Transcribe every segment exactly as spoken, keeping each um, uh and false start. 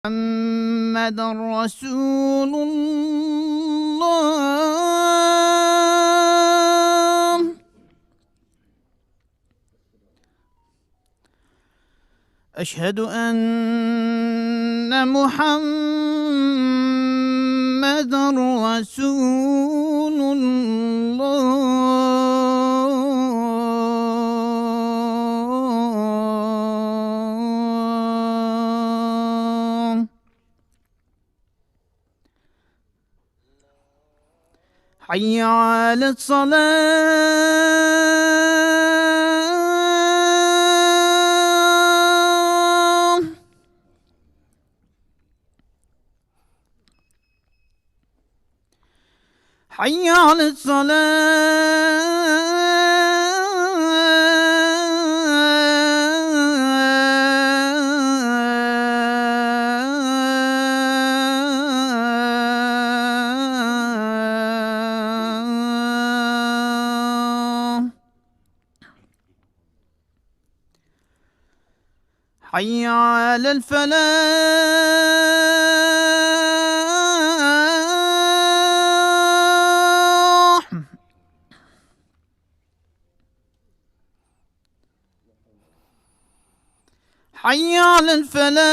محمد رسول الله. أشهد أن محمد رسول الله. حي على الصلاة. حي على الصلاة. حي على الفلاح. حي على الفلاح.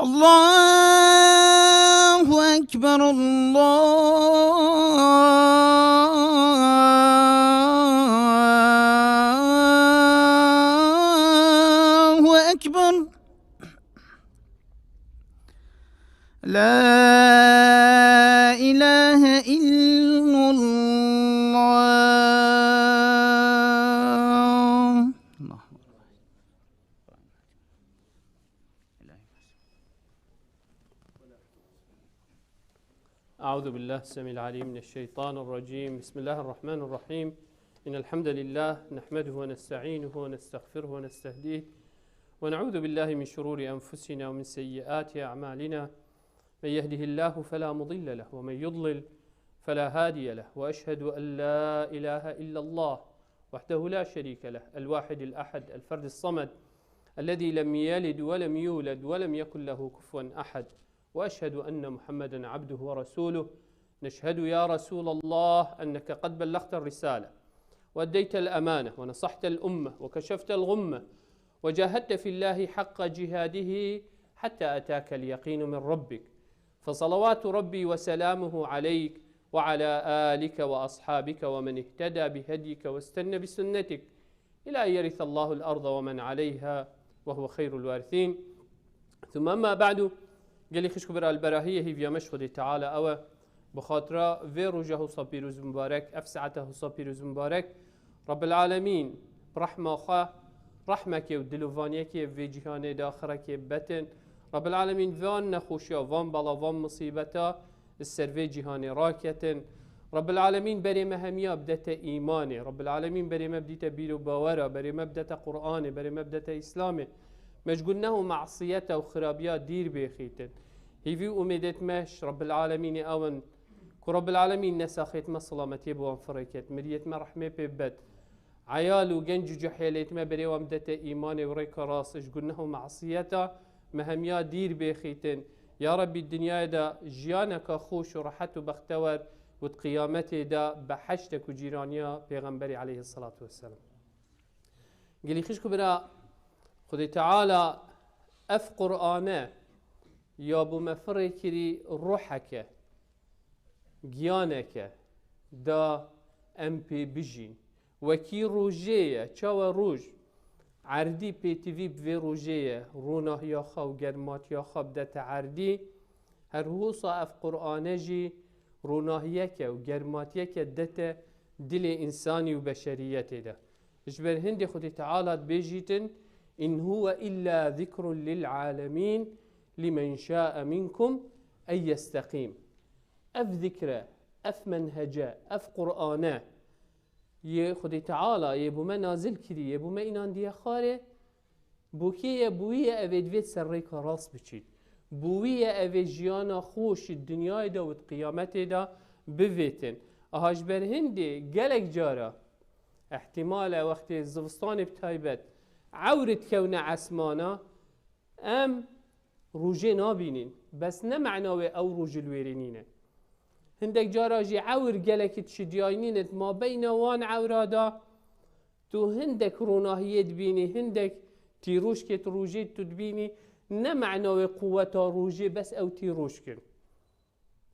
الله أكبر، الله أكبر. لا إله إلا الله. أعوذ بالله السميع العليم من الشيطان الرجيم. بسم الله الرحمن الرحيم. إن الحمد لله نحمده ونستعينه ونستغفره ونستهديه، ونعوذ بالله من شرور أنفسنا ومن سيئات أعمالنا. من يهده الله فلا مضل له، ومن يضلل فلا هادي له، وأشهد أن لا إله إلا الله وحده لا شريك له، الواحد الأحد، الفرد الصمد، الذي لم يلد ولم يولد ولم يكن له كفوا أحد، وأشهد أن محمدا عبده ورسوله. نشهد يا رسول الله أنك قد بلغت الرسالة وأديت الأمانة ونصحت الأمة وكشفت الغمة وجاهدت في الله حق جهاده حتى أتاك اليقين من ربك، فصلوات ربي وسلامه عليك وعلى آلك وأصحابك ومن اهتدى بهديك واستن بسنتك إلى أن يرث الله الأرض ومن عليها وهو خير الوارثين. ثم أما بعد، gelî xişk û bira, li berahiyê hîviya me ji Xwedê Teala ew e, bi xatira vê roja husa pîroz û mibarek, ev saeta husa pîroz û mibarek, Rabbil Alemîn bi rehma xwe rehmekê û dilovaniyekê vê cîhanê de xirekê betin. Rabbil Alemîn van nexweşiya, van bela, van misîbeta li ser vê cîhanê raketin. Rabbil Alemîn berê me hemiya bidete îmanê. Rabbil Alemîn berê me bidîte bîr û bawera, berê me bidete Qur'anê, berê me bidete Îslamê. Me ji guneh û masiyeta û xirabiya dîr bêxîtin. Hîvî û umêdêt me ji Rabbil Alemînê ew in ku Rabbil Alemîn nesaxêt me silametiyê bi wan firê ket, miriyêt me rehmê pê bibet. Eyal û genc û cehêlêt me berê wan bidete îmanê û rêka rast, ji guneh û masiyeta me hemiya dîr bêxîtin. Ya Rebbî, dinyayê de jiyaneka xweş û rehet û bextewer û di qiyametê de behiştek û cîraniya Pêxemberî aleyhisselatu vesselam. Gelî xişk û bira, Xwedê Teala ev Qur'ane ya bo me firê kirî, ruheke, giyaneke da em pê bijîn. Wekî rojê ye, çawa roj erdî pêtivî bi vê rojê ye, ronahiya xwe û germatiya xwe bidete erdî, her wisa ev Qur'ane jî ronahiyeke û germatiyeke dete dilê însanî û beşeriyetê de. Ji ber hindê Xwedê Teala dibêjîtin, "In huwe illa zikrun lil alemîn, limen şa'e minkum en yesteqîm." Ev zikre, ev menhece, ev Qur'ane yê Xwedê Teala yê bo me nazil kirî, yê bo me înandiye xwarê, Bo kê ye? Bo wî ye evê divêt ser rêka rast biçît. Bo wî ye evê jiyana xweş di dinyayê de û di qiyametê de bivêtin. Aha ji ber hindê gelek cara, ihtimal e wextê zivistanê bi taybet, ewr dikewne esmana, em rojê nabînin. Bes ne mena wê ew roj li wêrê nîne. Hindek cara jî ewr gelekî dişidiyaynîne di mabeyna wan ewra de, tu hindek ronahiyê dibînî, hindek tîrojkê di rojê tu dibînî, ne mena wê quweta rojê bes ew tîrojk in.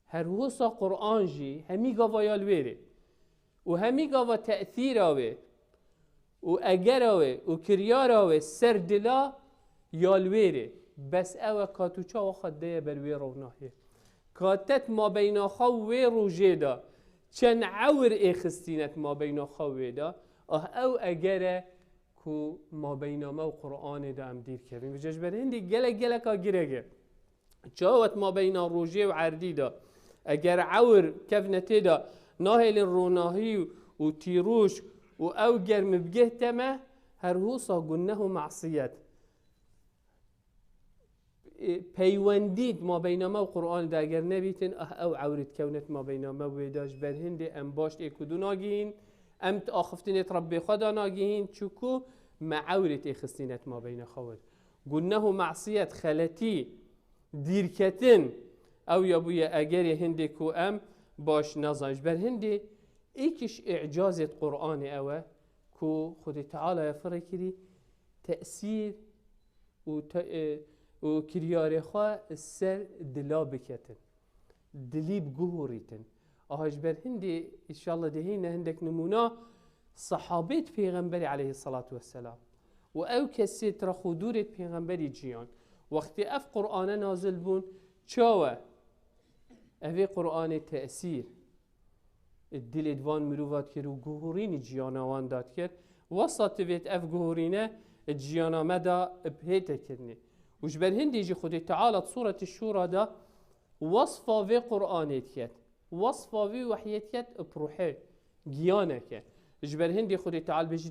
Her wisa Quran jî hemî gava ya li wêrê û hemî gava tesîra wê û egera wê û kiryara wê ser dila ya li wêrê. Bes ew e ka tu çawa xwe dideye ber wê ronahiyê. Ka te di mabeyna xwe û wê rojê de çend ewr êxistîne di mabeyna xwe û wê de, ah ew eger e ku mabeyna me û Qur'anê de em dîr kevin. Vêca ji ber hindê gelek geleka girek e. Çawa di mabeyna rojê û erdî de eger ewr kevne tê de, nahêlin ronahî û tîrojk û ew germi bigihte me, her wisa guneh û masiyet. E, peywendî di mabeyna me û Qur'anê de eger nebîtin, ah ew ewrê dikewne di mabeyna me û wê de. Ji ber hindê em baş ê ku dû nagihîn, em di axiftinê di Rebbê xwe de nagihîn, çunku me ewrê têxistîne di mabeyna xwe û wê de. Guneh û masiyet, xeletî, dîrketin, ew ya bûye egerê hindê ku em baş nazan. Ji ber hindê êkiş îcazê di Qur'anê ew e ku Xwedê Teala ya firê kirî tesîr û te-, e, û kiryarê xwe ser dila biketin. Dilî biguhurîtin. Aha ji ber hindê, înşallah dê hîne hindek nimûna, sehabê di Pêxemberê aleyhissalatu vesselam û ew kesê di rex û dûrê di Pêxemberî ciyan. Wextê ev Qur'ane nazil bûn, çawe? Evê Qur'anê tesîr dilê di van mirova dikir û guhurînî ciyana wan da dikir. Wesa tivêt ev guhurîne di ciyana me de bihête kirinê. Û ji ber hindê jî Xwedê Teala di Sûreti Şûra de wasfa vê Qur'anê diket. Wasfa vî wehyê diket bi ruhê, giyaneke. Ji ber hindê Xwedê Teala bêjî,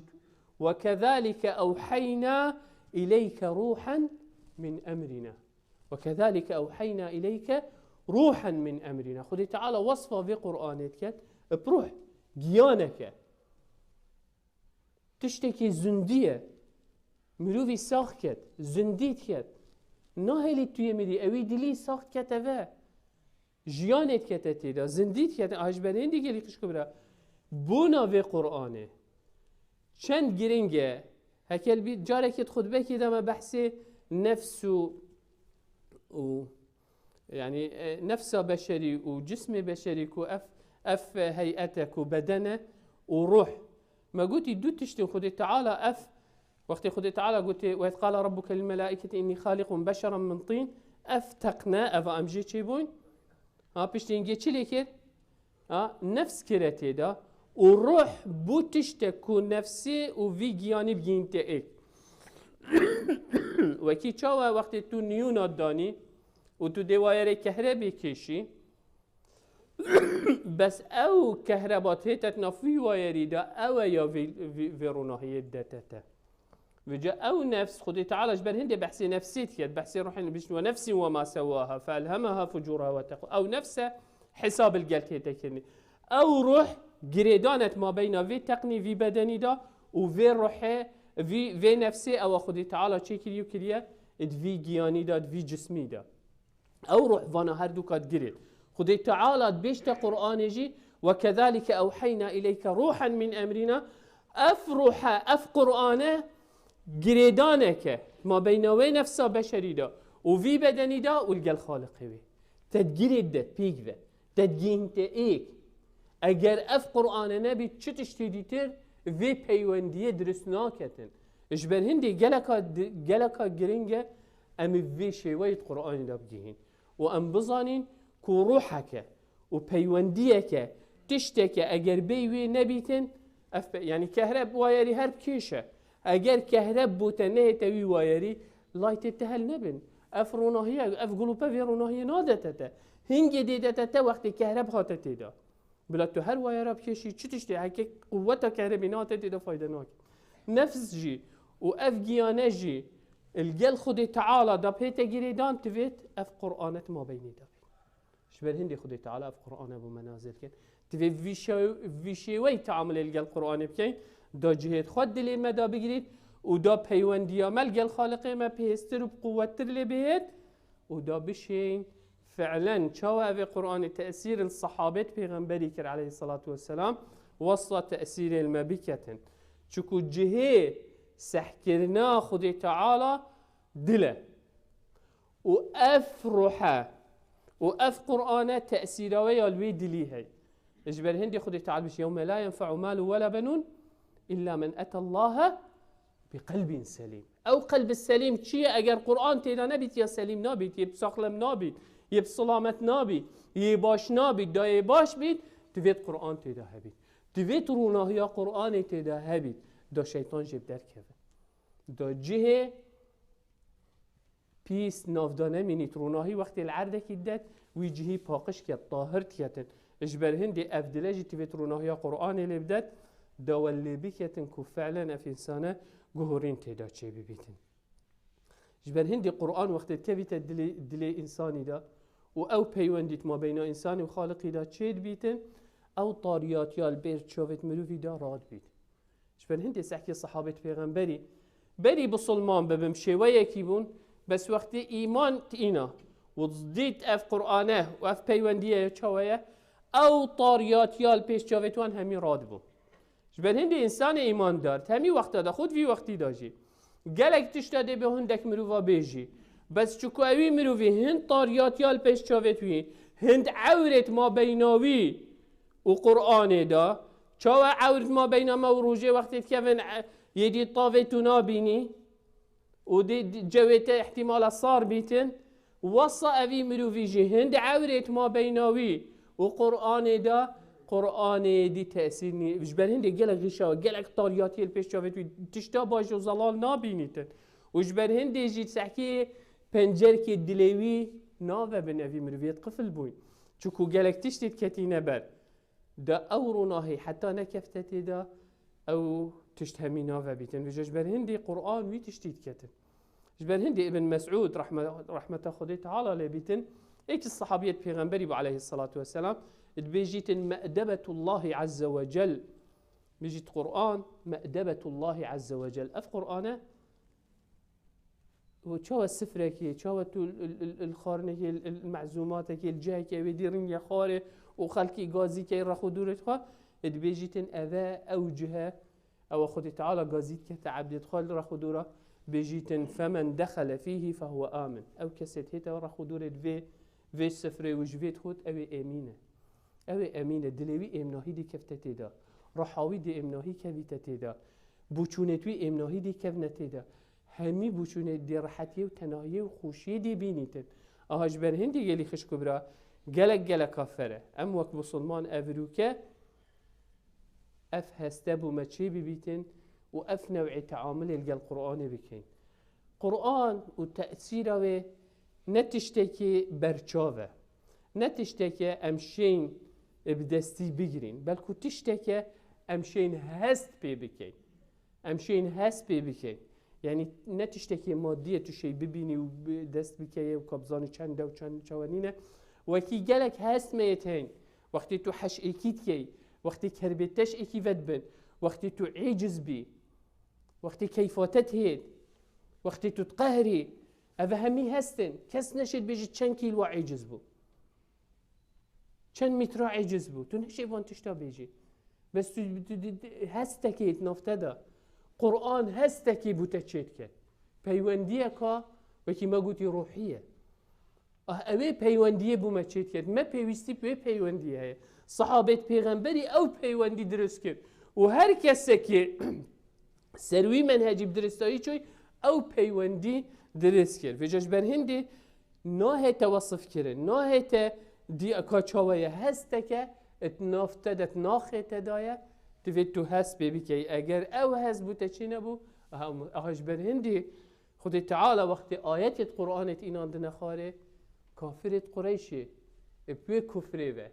"Ve kezalike ewheyna ileyke ruhen min emrina." "Ve kezalike ewheyna ileyke ruhen min emrina." Xwedê Teala wasfa vê Qur'anê diket, bi ruh, giyaneke. Tiştekî zundî ye. Mirovî sax ket, zundî diket. Nahêlî tu yê mirî, ewî dilî sax dikete ve. Jiyanê dikete tê de, zindî dikete, ah, ji ber hindî gelî xişk û bira. Bona vê Qur'anê çend giring e. Hekel bî carekê di xutbekê de me behsê nefs û, û, yanî, e, nefsa beşerî û cismê beşerî ku ev, ev heyet e ku beden e û ruh. Me gotî du tiştên Xwedê Teala ev, wextê Xwedê Teala gotê, "Ve iz qala rabbuke lil melaiketi inni xaliqun beşeran min tîn", ev teqne, eva em jê çêbûn. Ha, piştî hingê çi lê kir? Ha, nefs kire tê de. Û ruh bû tiştek ku nefsê û vî giyanî bigihînte êk. Wekî çawa wextê tu niyûna danî û tu dê wayerê kehrebê kêşî, bes ew kehreba tête di nav vî wayerî de, ew e ya vê, vê, vê ronahiyê didete te. Vêca ew nefs, Xwedê Teala ji ber hindê behsê nefsê diket, behsê ruhê nî bişt, "Ve nefsin ve ma sewaha, fe elhemaha fucuraha ve teqwa." Ew nefs e, hesab li gel tête kirinî. Ew ruh girêdan e di mabeyna vê teqnî, vî bedenî de û vê ruhê, vî, vê nefsê ew e Xwedê Teala çêkirî û kiriye di vî giyanî de, di vî cismî de. Ew ruh vana her du ka digirê. Xwedê Teala dibêjte Qur'anê jî, "Ve kezalike ewheyna ileyke ruhen min emrina." Ev ruhe, ev Qur'ane girêdaneke mabeyna wê nefsa beşerî de û vî bedenî de û li gel Xaliqê wê. Te digirê de pêk ve. Te digihînte êk. Eger ev Qur'ane nebî, çi tiştê dîtir vê peywendiyê dirust naketin. Ji ber hindê geleka di-, geleka giring e em ê vê şêweyê di Qur'anê de bigihîn. Û em bizanîn ku ruheke û peywendiyeke, tişteke eger bêyî wê nebîtin, ev pe-, yanî kehreb wayerî her bi kêş e. Eger kehreb bo te nehête wî wayerî, laytê te hel nebin. Ev ronahiye, ev gulûpe vê ronahiyê nadete te. Hingê dêdete te wextê kehreb hate tê de. Bila tu her wayera bikêşî, çi tiştê heke quweta kehrebî nehate tê de fayde nake. Nefs jî û ev giyane jî Li gel Xwedê Teala da pê te girêdan, divêt ev Qur'ane di mabeynê de bî. Ji ber hindê Xwedê Teala ev Qur'ane bo me nazil kir. Divê vî şew-, vî şêweyî teamulê li gel Qur'anê bikeyn, da cihêt xwe dilê me da bigirît û da peywendiya me li gel Xaliqê me bihêztir û bi quwettir lê bihêt û da bişên fi'len çawa ev ê Qur'anê tesîr li sehabêt pêxemberî kir aleyhisselatu vesselam, wesa tesîrê li me biketin. Çiku cihê sehkirina Xwedê Teala dil e. Û ev ruhe û ev Qur'ane tesîra wê ya li wê dilî hey. Ji ber hindê Xwedê Teala bişt, "Yewme la yenfe'u malu ve la benun illa men etallaha bi qelbin selîm." Ew qelbi selîm çi ye? Eger Qur'an têda nebît, ya selîm nabît, yê saxlem nabît, yê silamet nabît, yê baş nabît, da yê baş bît, divêt Qur'an têda hebît. Divêt rûnahiya Qur'anê têda hebît, da şeytan jê bi derkeve. Da cihê pîs navda nemînît, rûnahî wextê li erdekî det, wî cihî paqij ket, tahir diketin. Ji ber hindê ev dile jî divêt rûnahiya Qur'anê lê bidet, da we lê biketin ku fi'len ev însane guhurîn têda çêbibîtin. Ji ber hindê Qur'an wextê dikevîte dilê, dilê însanî de û ew peywendî di mabeyna însanî û Xaliqî de çêdibîtin, ew tariyatiya li bêr çavêt mirovî de radibît. Ji ber hindê sehkê sehabêt pêxemberî berî bisilman bibin şêweyekî bûn, bes wextê îman tîna û dît ev Qur'ane û ev peywendiye ye çawa ye, ew tariyatiya li pêş çavêt wan hemî radibû. Ji ber hindê însanê îmandar, di hemî wexta de, xwe di vî wextî de jî, gelek tişta dê bi hindek mirova bêjî. Bes çiku ewî mirovî hind tariyatiya li pêş çavêt wî, hind ewrêt mabeyna wî û Qur'anê de, çawa ewr di mabeyna me û rojê wextê dikevin, e, yê dî tavê tu nabînî û dê, dê cewê te ihtimala sar bîtin, wesa evî mirovî jî hind ewrêt mabeyna wî û Qur'anê de, Qur'anê dî tesîr nî-, ji ber hindê gelek xîşa, gelek tariyatiyê li pêş çavêt wî tişta baş û zelal nabînîtin. Û ji ber hindê jî sehkê pencerkê dilê wî navebin evî miroviyet qifil bûyn. Çiku gelek tiştê diketîne ber. De ew ronahî heta nekefte tê de, ew tişt hemî navebîtin. Vêca ji ber hindê Qur'an wî tiştî diketin. Ji ber hindê Ibn Mes'ud, rahme-, rahmeta Xwedê Teala lê bîtin, êkî sehabiyet pêxemberî bi aleyhissalatu vesselam, dibêjîtin me'debetullahi azze ve cel. Bêjît Qur'an, me'debetullahi azze ve cel. Ev Qur'ane û çawa sifrekê, çawa tu il, il, il, il xwarinekê, il, il mezûmatekê, il cihekê wê dî ringê xwarê û xelkî gazî key rex û dûrê xwe, dibêjîtin eve ew cihe, ewa Xwedê Teala gazî dikete ebdêt xwe li rex û dûra, bêjîtin femen dexele fîhî fehuwe amin. Ew kesê dihête rex û dûrê vê, vê sifrê û ji vê dixwit ew ê êmîn e. Ew ê emîn e, dilê wî êmnahî dê kefte tê de. Reha wî dê êmnahî kevîte tê de. Boçûnêt wî êmnahî dê kevne tê de. Hemî boçûnêt dê rehetiyê û tenahiyê û xweşiyê dê bînîtin. Aha ji ber hindê gelî xişk û bira, gelek geleka fer e. Em wek musulman ev rûke, ev heste bo me çê bibîtin û ev new'ê teamilê li gel Qur'anê bikeyn. Qur'an û tesîra wê ne tiştekî berçav e. Ne tişteke em şên bi destî bigirîn. Belku tişteke em şên hest pê bikeyn. Em şên hest pê bikeyn. Yanî ne tiştekê madî ye tu şêy bibînî û bi dest bikeye û ka bizanî çend e û çend çawa nîne. Wekî gelek hest me yê tên. Wextê tu heş êkî dikey, wextê kerbê teş êkî vedibin, wextê tu êciz bî, wextê keyfa te tihêt, wextê tu diqehrî, ev hemî hestin. Kes neşêt bêjî çend kîlwa êciz bû. Çend mîtra êciz bû. Tu neşê van tişta bêjî. Bes tu, tu, tu, tu hestekê di nav te de. Qur'an hestekê bo te çêdike. Peywendiyeka, wekî me gotî, ruhî ye. Ah, ew ê peywendiyê bo me çêdiket. Me pêwîstî bi wê peywendiyê heye. Sehabêt pêxemberî ew peywendî dirust kir. Û her kesekê ser wî menhecî bi diristayî çûy, ew peywendî dirist kir. Vêca ji ber hindê nahête wesif kirin, nahête dî-, ka çawa ye, hesteke di nav te de, di naxê te de ye, divê tu hest pê bikey. Eger ew hest bo te çê nebû, aha, aha ji ber hindê Xwedê Teala wextê ayetêt Qur'anêt înandine xwarê, kafirêt Qureyşê, ê bi wê kufrê ve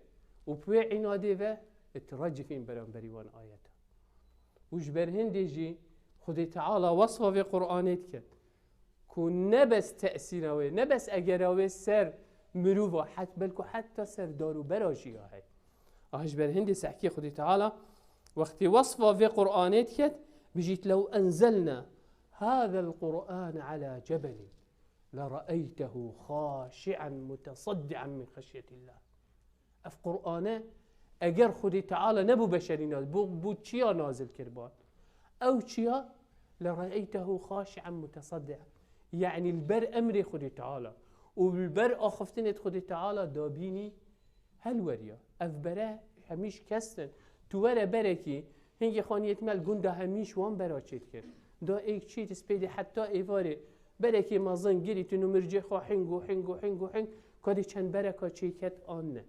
û bi wê înadê ve, ê ti recifîn beramberî wan ayeta. Û ji ber hindê jî Xwedê Teala wesfa vê Qur'anê diket. ku ne bes tesîra wê, ne bes egera wê ser mirova, het-, belku heta ser dar û bera jî ya heye. Ah, ji ber hindê sehkê Xwedê Teala wextê wesfa vê Qur'anê diket, bijît, "Lew enzelna hazel Qur'an ala cebelin, le re'eytehu xaşi'an mutesaddi'an min xeşyetillah." Ev Qur'ane eger Xwedê Teala nebû beşerî naz-, bû, bû çiya nazil kirban. Ew çiya, "Le re'eytehu xaşi'an mutesaddi'an." Yanî li ber emrê Xwedê Teala û li ber axiftinê Xwedê Teala dabînî helweriya. Ev bere hemîş kestin. Tu were berekî, hingê xaniyet me li gunda hemîş wan bera çêdikir. Da êk çî, tu spêdê heta êvarê berekê mezin girî, tu numircê xwe hing û hing û hing û hing, kadê çend bereka çêket an ne.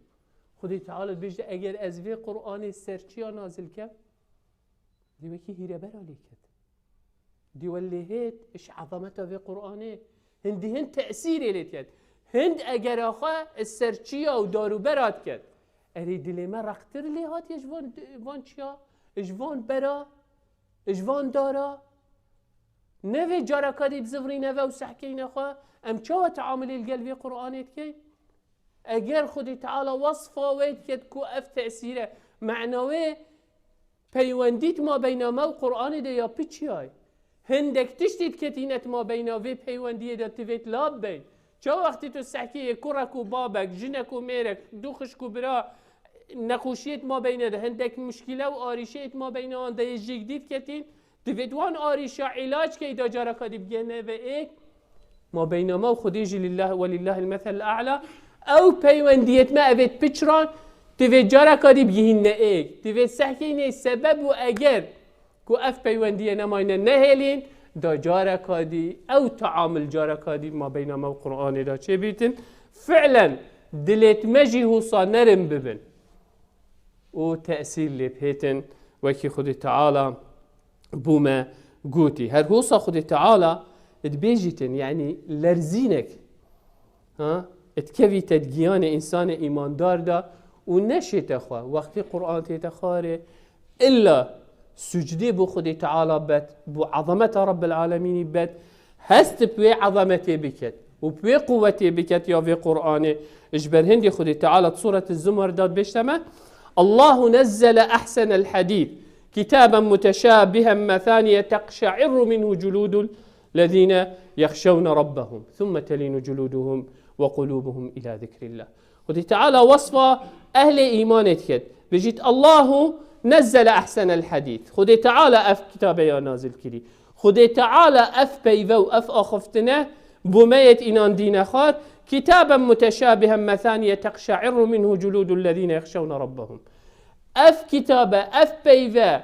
Xwedê Teala dibêjde, eger ez vê Qur'anê ser çiya nazil kem, dê wekî hîrebera lê ket. Dê we lê hêt, ji ezameta vê Qur'anê, hindî hind tesîrê lê diket. Hind egera xwe ji ser çiya û dar û bera diket. Erê dilê me reqtir lê hatiye ji van, van çiya, ji van bera, ji van dara. Ne vê careka dî bizivirîne ve û sehkeyne xwe. Em çawa teamulê li gel vê Qur'anê dikeyn? Eger Xwedê Teala wesfa wê diket ku ev tesîre, mena wê peywendî di mabeyna me û Qur'anê de ya piçiyay. Hindek tiştî diketîne di mabeyna vê peywendiyê de, divêt lab beyn. Çawa wextî tu sehkê yê kurek û babek, jinek û mêrek, du xişk û bira nexweşiyê di mabeyne de, hindek muşkîle û arîşeyê di mabeyna wan de yê jêk dî diketîn, divêt wan arîşa îlac key da careka dî bigihne ve êk. Mabeyna me û Xwedê jî lillah, welillahil meselul a'la. Ew peywendiyê me evêt piçran, divê careka dî bigihînne êk. Divê sehkînê sebeb û eger ku ev peywendiyê nemayne nehêlîn, da careka dî ew teamul careka dî mabeyna me û Qur'anê de çêbîtin. Fi'len dilêt me jî husa nerin bibin û tesîr lê bihêtin, wekî Xwedê Teala bû me gotî. Her hosa Xwedê Teala dibêjîtin, yanî lerzînek, ha, dikevîte di giyanê însanê îmandar de û neşête xwe. Wextê Qur'an tête xwarê, illa sucdê bo Xwedê Teala bet, bo ezameta Rabbil Alemînî bet, hest bi wê ezametê biket û bi wê quwetê biket ya vê Qur'anê. Ji ber hindê Xwedê Teala di Sûret Zumar de dibêjte me, "Allahu nezzele ehsenel hadîs kitaben muteşabihen mesaniye teqşe'irru minhu culudul lezîne yexşewne rabbehum, thumme telînu culuduhum ve qulûbuhum ila zikrillah." Xwedê Teala wesfa ehlê îmanê diket. Bijît, "Allahu nezzele ehsenel hadîs." Xwedê Teala ev kitabe ya nazil kirî. Xwedê Teala ev peyve û ev axaftine bo me yêt înandîne xwar. "Kitaben muteşabihen mesaniye teqşe'irru minhu culûdul lezîne yexşewne rabbehum." Ev kitabe, ev peyve,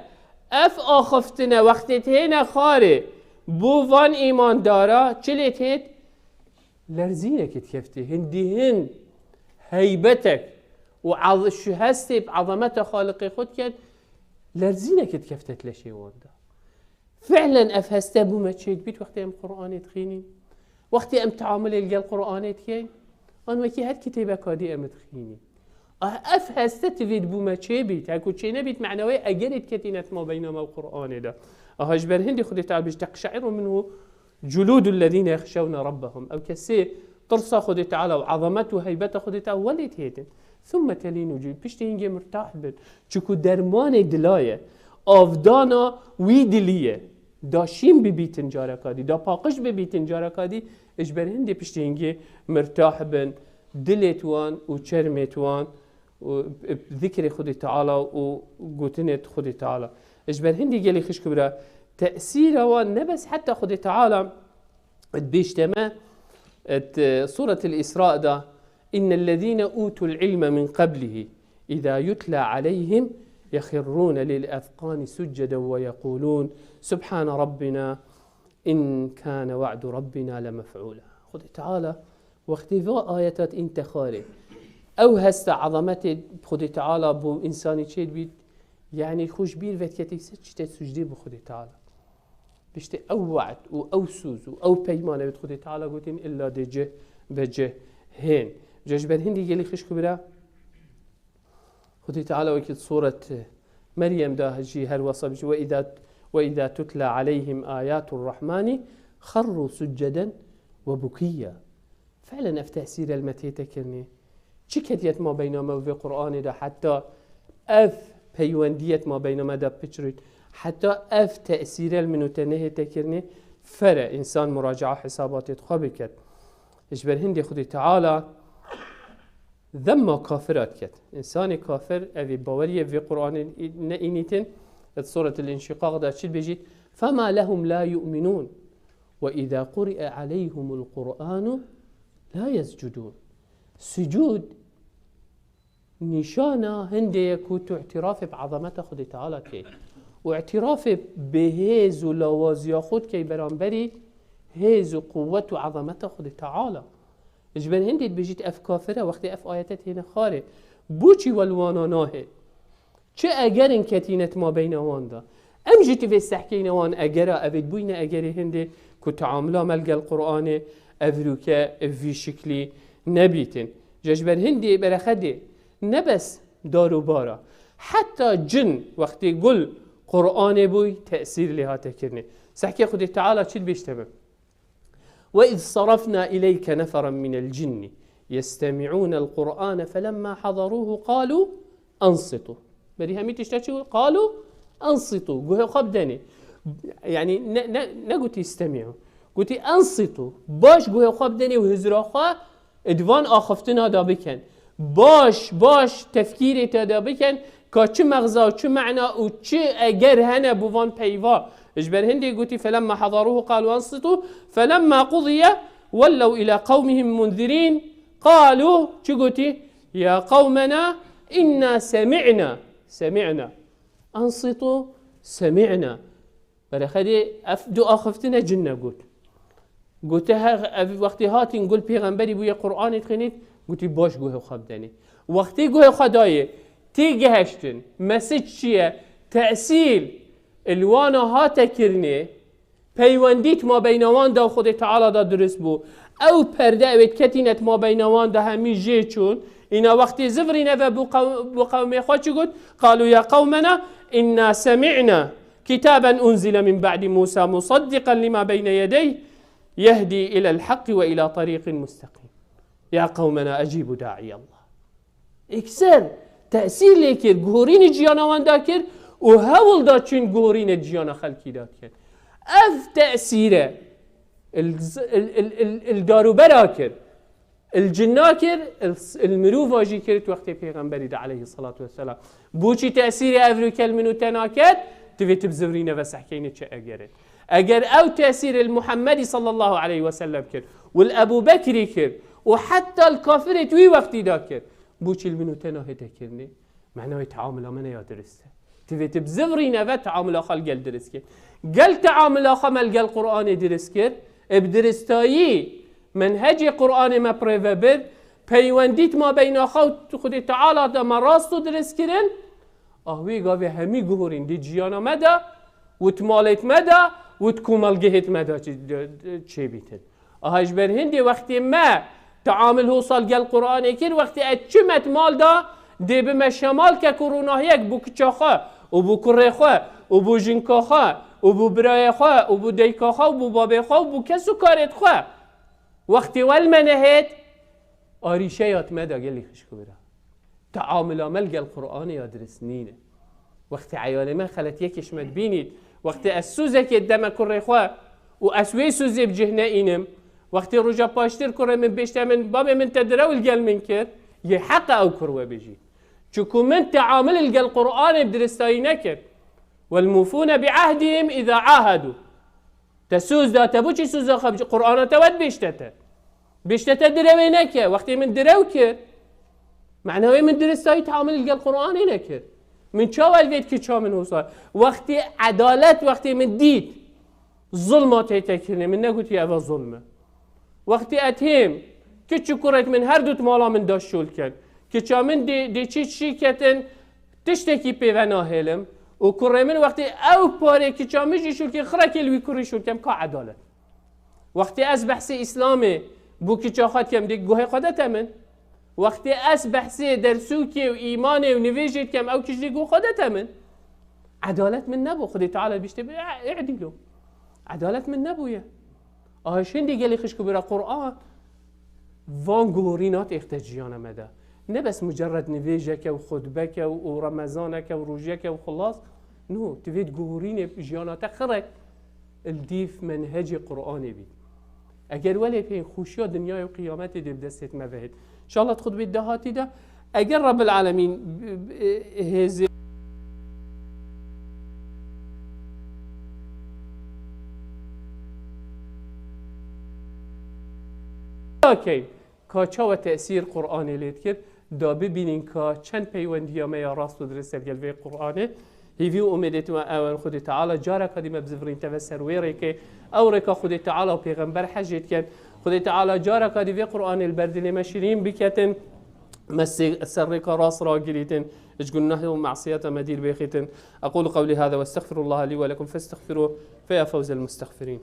ev axaftine wextê têne xwarê bo van îmandara, çi lê têt? Lerzînekê dikeftê, hindî hin heybetek û ez-, şu hestê bi ezameta Xaliqê xwe diket, lerzînekê dikefte di leşê wan de. Fi'len ev heste bo me çêdibît wextê em Qur'anê dixînîn, wextê em teamulê li gel Qur'anê dikeyn, an wekî her kitêbeka dî em dixînîn. Ah, ev heste tivêt bo me çêbît, heko çênebît, mena wê egerê diketîne di mabeyna me û Qur'anê de. Aha ji ber hindê Xwedê Teala bêjît, "Teqşe'irru minhu culûdul lezîne yexşewne rabbehum." Ew kesê tirsa Xwedê Teala û ezamet û heybeta Xwedê Teala welê têtin. Thumme telînu cul-, piştî hingê mirtah bin. Çiku dermanê dila ye. Avdana wî dilî ye. Da şîn bibîtin careka dî, da paqij bibîtin careka dî, ji ber hindê piştî hingê mirtah bin, dilêt wan û çermêt wan û zikrê Xwedê Teala û gotinê Xwedê Teala. Ji ber hindî gelî xişk û bira, tesîra wan ne bes heta Xwedê Teala dibêjte me, et, Sûretil Îsra da, "Innellezîne ûtul ilme min qablihi, izâ yutlâ aleyhim, yexirrûne lil ezqâni succeden ve yeqûlûn, Subhâne Rabbina, in kâne ve'du Rabbina lemef'ûlâ." Xwedê Teala wextê vê ayeta înte xwarê, ew hesta ezametê Xwedê Teala bo însanî çêdibît, yanî xwe ji bîr vediketî ser çîte sucdê bo Xwedê Teala. Piştî ew we'd û ew sûz û ew peymane wê Xwedê Teala gotin, illa dê cih be cih hên. Ca ji ber hindî gelî xişk û bira, Xwedê Teala wekî di Sûret Meryem de jî her wesa bijî, "Ve izâ, ve izâ tutla aleyhim âyâtur Rahmani xerrû succeden وبكيا. Felen ev tesîr el me tête kirinê. Çi ketiyet ma beyna me û vê Qur'anê de heta ev peywendiyet ma beyna me de piçrût. Heta ev tesîr el min û te nehête kirinê. Fere însan muracaa hesabatê xwe biket. Ji ber hindê Xwedê Teala zemma kafira diket. Însanê kafir evê baweriyê vê Qur'anê ne înîtin. Di Suretil Înşîqaq de çi dibêjît? فما لهم لا يؤمنون وإذا قرئ عليهم القرآن لا يسجدون. Sucûd nîşana hindê ye ku tu îtirafê bi ezameta Xwedê Teala dikey. Û îtirafê bi hêz û lawaziya xwe dikey beramberî hêz û quwwet û ezameta Xwedê Teala. Ji ber hindê dibêjît ev kafir e, wextê ev ayete têne xwarê. Boçî we li wana nahê? Çi egerin ketîne di mabeyna wan de? Em jî divê sehkeyne wan egera, evê dibûyne egerê hindê ku teamula me li gel Qur'anê evrûke vî şiklî nebîtin. Ji ber hindê berexedê ne bes dar û bara. Heta cin wextê gul Qur'anê bûy tesîr lê hate kirinê. Sehkê Xwedê Teala çi dibêjte me? وإذ صرفنا إليك نفرا من الجن يستمعون القرآن فلما حضروه قالوا أنصتوا. Berî hemî tişta çi got? قالوا أنصتوا. Guhê xwe bidenê. Yani ne, ne, ne gotî استمعوا. Gotî أنصتوا. Baş guhê xwe bidenê û hizra xwe di van axiftina de bikin. Baş, baş tefkîrê te de bikin. Ka çi mexza û çi mena û çi eger hene bo van peyva. Ji ber hindê gotî, فلما حضروه قالوا أنصتوا فلما قضي ولوا إلى قومهم منذرين قالوا, çi gotî? يا قومنا إنا سمعنا, سمعنا. أنصتوا, سمعنا. Berexedê ev du axiftine cin negot. Gote her ev wextê hatîn gul pêxemberî bûye Qur'anê dixwînît, gotî baş guhê xwe bidenê. Wextê guhê xwe dayê, tê gihiştin, mesaj çi ye, tesîr li wana hate kirinê, peywendî di mabeyna wan de û Xwedê Teala de dirust bû. Ew perde ew ê diketîne di mabeyna wan de hemî jê çûn. Îna wextê zivirîne ve bû qew-, bû qewmê xwe çi got? قالوا يا قومنا إنا سمعنا كتابا أنزل من بعد موسى مصدقا لما بين يديه يهدي إلى الحق وإلى طريق مستقيم. يا قومنا أجيبوا داعي الله. Ekser tesîr lê kir, guhorînê ciyana wan da kir û hewl da çûn guhorînê ciyana xelkî da dikin. Ev tesîre il, il, il, il, il darûbera kir. Il cinna kir, il, il mirova jî kir, wextê pêxemberî de aleyhissalatu vesselam. Boçî tesîrê ev rûkel min û te naket, divê tu bi zivrîne ve sehkeyne çi egerin. Eger ew tesîrê li Muhammedî sallallahu aleyhi ve sellem kir, û li Ebu Bekrî kir, û heta li kafirê di wî wextî de kir, boçî li min û te nahête kirinê? Mena wê teamula me ne ya dirist e. Divê tu bi zivrîne ve teamula xwe li gel dirist kir. Gel teamula xwe me li gel Qur'anê dirist kir, ê bi diristayî menhecê Qur'anê me bi rê ve bir, peywendî di mabeyna xwe û Xwedê Teala de me rast û dirist kirin, ah wê gavê hemî guhorîn di ciyana me de û di malêt me de û di komelgehêt me de çi-, çêbîtin. Aha ji ber hindê wextê me teamil hosal gel Qur'anê kir, wextê ez çime di mal de dê bime şemal kek û ronahiyek bo kiça xwe û bo kurê xwe û bo jinka xwe û bo birayê xwe û bo dayika xwe û bo babê xwe û bo kes û karêt xwe. Wextê we li me nehêt, arîşeya di me de gelî xişk û bira. Teamula me li gel Qur'anê ya dirist nîne. Wextê eyalê me xeletiyekê ji me dibînît, wextê ez sûzekê dideme kurê xwe û ez wê sûzê bi cih neînim, wextê roja paştir kurê min bêjte min, babê min te direw li gel min kir, yê heq e ew kur we bijît. Çiku min teamil li gel Qur'anê bi diristayî nekir. والموفون بعهدهم إذا عاهدوا. Te sûz da, te bo çi sûza xwe bi Qur'ana te we dibêjte te? Bêjte te direwê neke. Wextê min direw kir, mena wê min diristayî teamil li gel Qur'anê nekir. Min çawa li vê kiça min hosar? Wextê edalet, wextê min dît zulma tête kirinê, min negotiye eva zulm e. Wextê ez hêm, kiç û kurek min her du di mala min de şol ken. Kiça min dê, dê çi çî ketin, tiştekî pê ve nahêlim. Û kurê min wextê ew parê kiça min jî şol kir, xirekê li wî kurî şol kem, ka edalet? Wextê ez behsê Îslamê bo kiça xwe dikem, dê guhê xwe de te min. Wextê ez behsê dersûkê û îmanê û nivêjê dikem, ew kiç dê guh xwe de te min. Edalet min nebû. Xwedê Teala biştê bi, "I'dîlû." Edalet min nebûye. Aha, şindî gelî xişk û bira Qur'an van guhorîna têxte jiyana me de. Ne bes mucerred nivêjeke û xutbeke û, û remezaneke û rojiyeke û xilas. No, tu vê guhorînê jiyana te xirek li dîv menhecê Qur'anê bî. Eger welê pê xweşiya dinyayê û qiyametê dê bi destê me ve hêt. Înşallah di xutbê dahatî de, eger Rabbil Alemîn, e, e, hêzê Okey. Ka çawa tesîr Qur'anê lê dikir, da bibînin ka çend peywendiya me ya rast û dirist ser gel vê Qur'anê. Hîvî û umêdê tuma ew in Xwedê Teala careka dî me bizivirîn teve ser wê rêkê. Ew rêka Xwedê Teala û Pêxember hejê dikin. Xwedê Teala careka dî vê Qur'anê li ber dilê me şirîn biketin. Me sê-, ser rêka rast ragirîtin. Ji guneh û mesiyeta me dîr bêxîtin. أقول قولي هذا وأستغفر الله لي ولكم فاستغفروه فيا فوز المستغفرين.